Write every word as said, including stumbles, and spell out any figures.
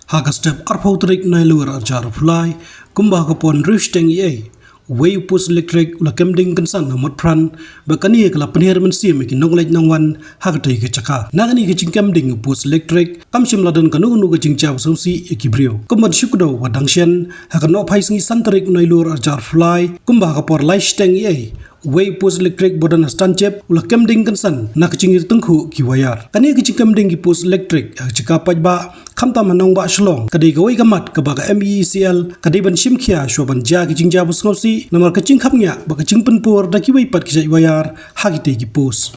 Ha ka step arphew tarik Nailur arhajar arphew lai, kumba ha ka por hynriew shiteng eiei, uwei u post elektrik u la kem ding kynsan ha Motphran, bad kane ka la pynher mynsiem ïa ki nongleit nongwan ha katei ka jaka. Na kane ka jingkem ding u post elektrik, kam shym la don kano kano ka jingjia ba sngewsih ïa ki briew. Kumban shu kdew ba dang shen, ha ka nohphai sngi san tarik Nailur arhajar arphew lai, kumba ha ka por lai shiteng eiei, uwei u post elektrik ba don ha Stanchip u la kem ding kynsan na ka jingïatyngkhuh ki wire. Kane ka jingkem ding ki post elektrik ha ka jaka paidbah, khamtam ha nongbah Shillong, ka dei kawei ka mat kaba ka M E E C L ka dei ban shim khia shuwa ban jia ki jingjia ba sngewsih, namar ka jingkhapngiah bad ka jingpynpur da kiwei pat ki jait wire ha kitei ki post.